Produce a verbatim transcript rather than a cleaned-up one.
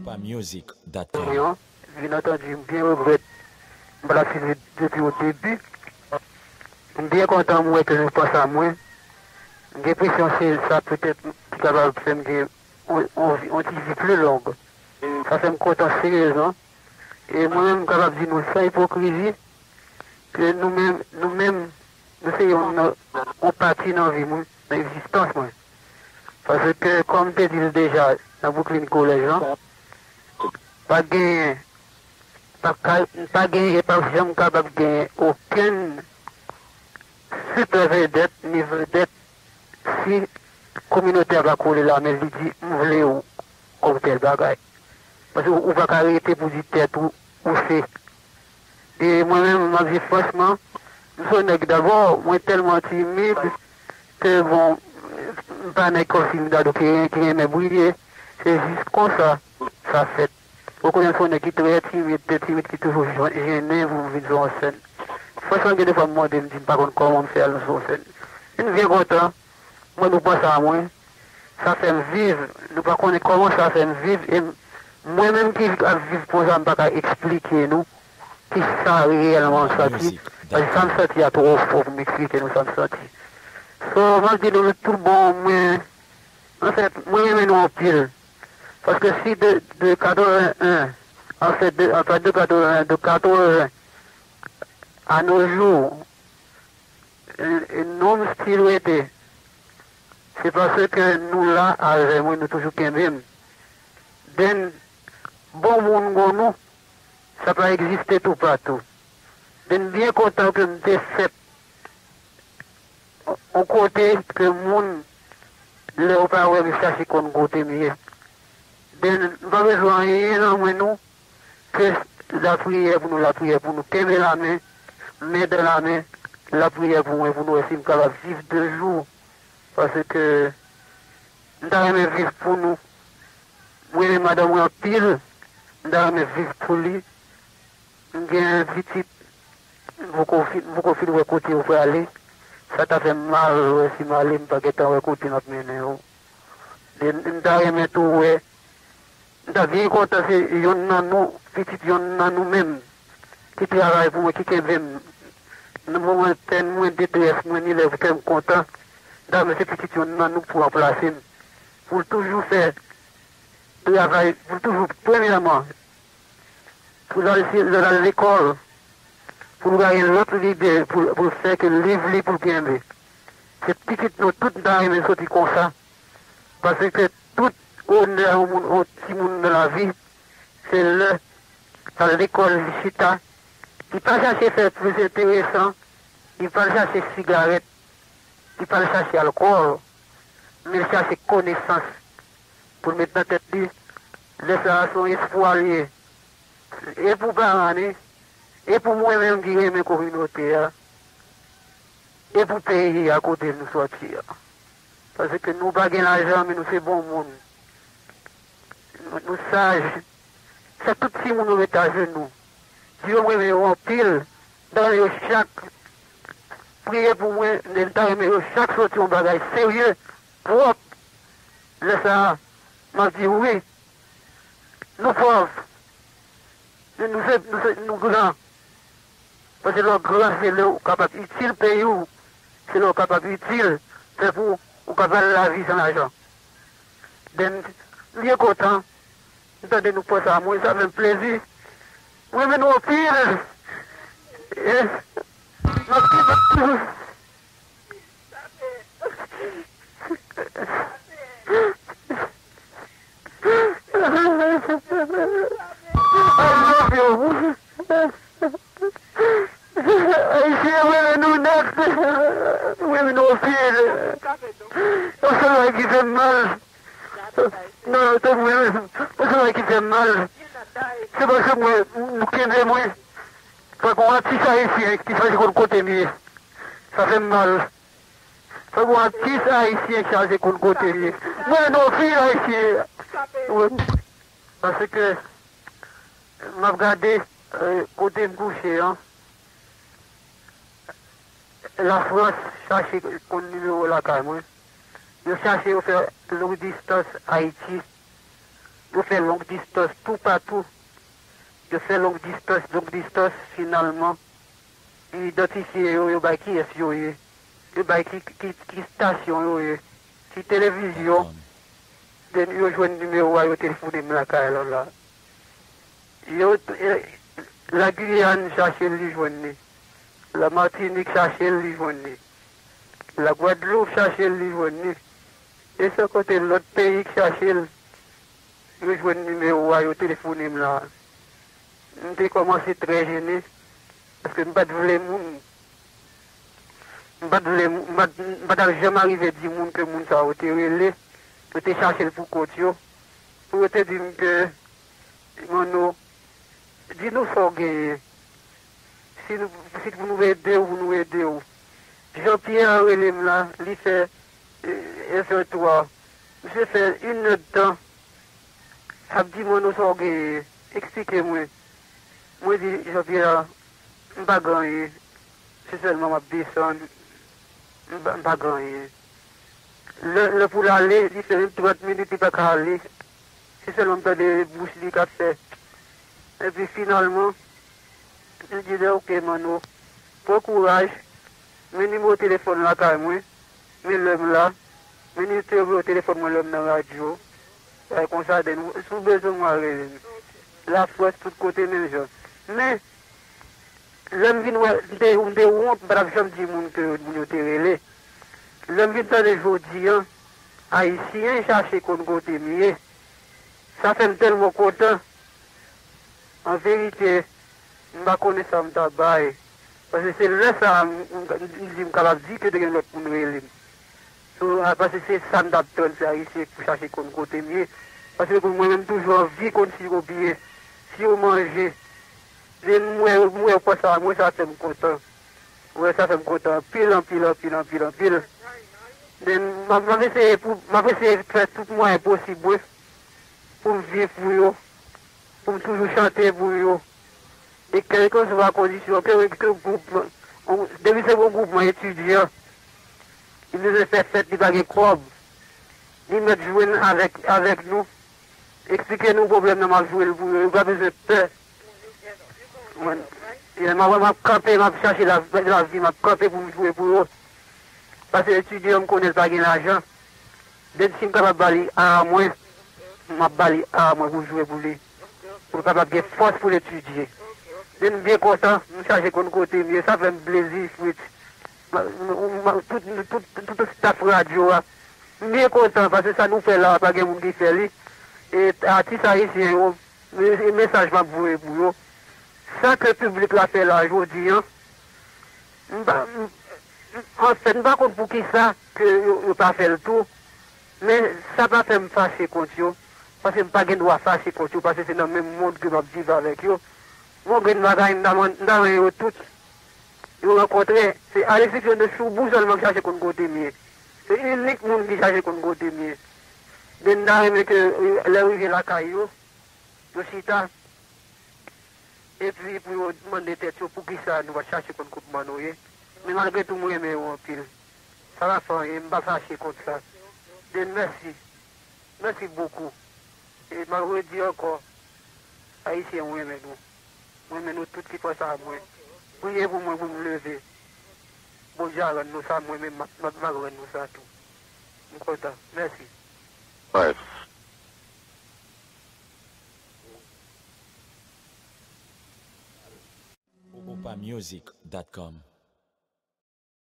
Music dot com. Bien entendu, m byen regrèt m pa t ap swiv li depi o debi. M byen kontan m wè ke nou panse a mwen. M gen enpresyon se sa petèt ki kapab fè m gen yon, yon, yon ti vi pli long. Sa fè m kontan seryezman. E mwen menm, m kapab di nou san ipokrizi ke nou menm, nou menm, nou se yon, yon pati nan vi mwen, nan egzistans mwen. Paske, kòm m te di l deja nan Brooklyn College lan, pa genyen, pa ka, pa genyen, pa janm kapab genyen okenn sipè vedèt ni vedèt si kominote a pa kole la men li di, "M vle w kòm tèl bagay." Paske ou pa ka rete pou di tèt ou, ou se. E mwen menm, m ap di franchman, m se yon nèg dabò, mwen tèlman timid ke bon, m pa nèg kòmsi m ta dou ki, ki renmen briye. Se jis konsa sa fèt. Ou konnen m se yon nèg ki trè timid, trè timid, ki toujou jen-, jennen pou m vin sou yon sèn. Franchman, gen de fwa m mande m di m pa konn kòman m fè al sou yon sèn. M byen kontan, mwen nou panse a mwen, sa fè m viv, nou pa konnen kòman sa fè m viv, e m, mwen menm ki ap viv konsa, m pa ka eksplike nou kisa reyèlman m santi, paske sa m santi a twò fò pou m eksplike nou sa m santi. So, m ap di nou tout bon, mwen, anfèt, mwen renmen nou anpil. Paske si de, de katreven en, anfèt, de, anfèt, de katreven en, de katreven a nos jours, e, e, nou m still rete, se paske nou la avè mwen, nou toujou kenbe m. Den bon moun gon nou, sa pa egziste toupatou. Den byen kontan ke m te fèt yon kote ke moun, lè yo pa wè m, chache konn kote m ye. Den m pa bezwen anyen nan mwen nou, ke lapriyè pou nou, lapriyè pou nou. Kenbe lamen, men dan lamen, lapriyè pou mwen, pou nou wè si m kapab viv de jou. Paske m ta renmen viv pou nou. Mwen renmen madanm mwen anpil, m ta renmen viv pou li. M gen pitit, m poko fin, m poko fin wè kote yo prale. Sa ta fè m mal wè si m ale, m pa gentan wè kote m ap mennen yo. E m ta renmen tou wè, m ta byen kontan se yonn nan nou, pitit yonn nan nou menm, ki travay pou mwen, ki kenbe m nan moman pèn mwen, detrès mwen, ni lè kè m kontan. M ta renmen se pitit yonn nan nou pou ranplase m, pou l toujou fè travay, pou l toujou, premyèman, pou l al, si l al lekòl, pou l pa gen lòt lide pou, pou l fè ke liv li pou l kenbe. Se pitit nou tout, m ta renmen soti konsa. Paske tout onè yon moun, yon timoun nan lavi, se lè l al lekòl, li chita, li pa chache fè plis enteresan, li pa al chache sigarèt, li pa al chache alkòl, men l chache konesans pou l met nan tèt li. Lè sa a, se yon espwa li ye. E pou paran li, e pou mwen menm ki renmen kominote a, e pou peyi a kote nou sòti a. Paske nou pa gen lajan, men nou se bon moun. Nou, nou saj. Fè tout timoun yo ret ajenou. Di yo m renmen yo anpil. M ta renmen yo chak priye pou mwen, men m ta renmen yo chak soti yon bagay serye, pwòp. Lè sa a, m ap di wi. Nou pòv. Men nou se, nou se, nou gran. Paske lè w gran, se lè w kapab itil peyi w. Se lè w kapab itil pèp ou, ou ka pa al lavi san lajan. Den, m byen kontan. M tande nou panse a mwen, sa fè m plezi. Mwen renmen nou anpil. E, m ap viv toujou. I love you. Ayisyen, mwen renmen nou nèt. Mwen renmen nou anpil. Yon sèl bagay ki fè m mal. Non, non, se mwen menm. Yon sèl bagay ki fè m mal. Se paske mwen, nou kenbe mwen. Fòk yon atis ayisyen ki chache konn kote m ye. Sa fè m mal. Fòk yon atis ayisyen chache konn kote l ye. Mwen, non, fi ayisyen. Wi. Paske, m ap gade, eh, kote m kouche an. Lafrans chache konn nimewo lakay mwen. Yo chache yo fè long distans Ayiti. Yo fè long distans toupatou. Yo fè long distans, long distans, finalman, yo idantifye yo, yo bay kiyès yo ye. Yo bay ki, ki, ki estasyon yo ye. Ki televizyon. Then yo jwenn nimewo a, yo telefone m lakay la la. Yo, eh, Lagiyàn chache l, li jwenn li. Lamatinik chache l, li jwenn li. Lagwadloup chache l, li jwenn li. E san konte lòt peyi k chache l, yo jwenn nimewo a, yo telefone m la. M te kòmanse trè jene, paske m pa t vle moun. M pa t vle, m pa t, m pa t ap janm arive di moun ke moun sa yo te rele, yo te chache l pou kont yo, pou yo te di m ke, Manno, di nou sa w genyen. Si nou, si pou nou ede w, pou nou ede w. Jean Pierre rele m la, li fè, eh, F R twa. Misye fè inèdtan ap di Manno sa w genyen. Eksplike mwen. Mwen di Jean Pierre, m pa gen anyen. Se sèlman m ap desann. M pa, m pa gen anyen. Lè, lè pou l ale, li fè menm trant minit li pa ka ale. Se sèlman m tande bouch li k ap fè. Epi finalman, li di, "Oke, Manno, pran kouraj, men nimewo telefòn lakay mwen, men lè m la, men nimewo telefòn mwen lè m nan radyo." Bagay konsa, then, si w bezwen mwen, rele m. Lafrans, tout kote, menm jan. Men, lè m vin wè, m te, m te wont, m pa t ap janm di moun ke moun yo te rele. Lè m vin tande jodi a, Ayisyen chache konn kote m ye. Sa fè m tèlman kontan. An verite, m pa konnen sa m ta bay. Paske se lè sa a, m, m, m di m kapab di ke te gen lòt moun rele m. So, a, paske se sa m t ap tann, se Ayisyen pou chache konn kote m ye. Paske mwen menm toujou anvi konn si yo byen, si yo manje. Lè m wè, m wè yo konsa, mwen sa fè m kontan. Mwen sa fè m kontan anpil, anpil, anpil, anpil, anpil. Men m ap, m ap eseye pou, m ap eseye fè tout mwayen posib mwen pou m viv pou yo, pou m toujou chante pou yo. E kèlkeswa kondisyon, ke, ke gwoup, on, depi se yon gwoupman etidyan, li bezwen fè fèt, li pa gen kòb, li mèt jwenn avèk, avèk nou, eksplike nou pwoblèm nan, m ap jwe l pou yo, yo pa bezwen pè. Mwen, m ap, m ap kanpe, m ap chache la, lavi, m ap kanpe pou m jwe pou yo. Paske etidyan, m konnen l pa gen lajan. Then si m kapab ba li a mwen, m ap ba li a mwen pou jwe pou li. Pou l kapab gen fòs pou l etidye. Then m byen kontan, m chache konn kote m ye, sa fè m plezi, Fritz. Ma, ma, ma, tout, tout, tout staff radyo a. M byen kontan, paske sa nou fè la, pa gen moun ki fè li. E atis ayisyen yo, e, e mesaj m ap voye pou yo. Sa ke piblik la fè la jodi a, m pa, m, m, anfèt, m pa konn poukisa ke yo, yo pa fè l tou, men sa pa fè m fache kont yo, paske m pa gen dwa fache kont yo, paske se nan menm mond ke m ap viv avèk yo. Bon, grenn bagay, m ta man-, m ta renmen yo tout. Yo rankontre, se Alexis Jones Choubou sèlman ki chache konn kote m ye. Se inik moun ki chache konn kote m ye. Men m ta renmen ke, eh, lè yo rive lakay yo, yo chita, epi pou yo mande tèt yo poukisa nou pa t chache konn kote Manno ye. Men malgre tou, mwen renmen yo anpil. Sa pa fè anyen, m pa fache kont sa. Men mèsi. Mèsi bokou. E m ap redi ankò, Ayisyen, mwen renmen nou. Mwen renmen nou tout ki panse a mwen. Priye pou mwen pou m leve. Bondye a rann nou sa, mwen menm m ap, m ap, m ap rann nou sa tou. M kontan. Mèsi. Bref. Ogopamusic dot com.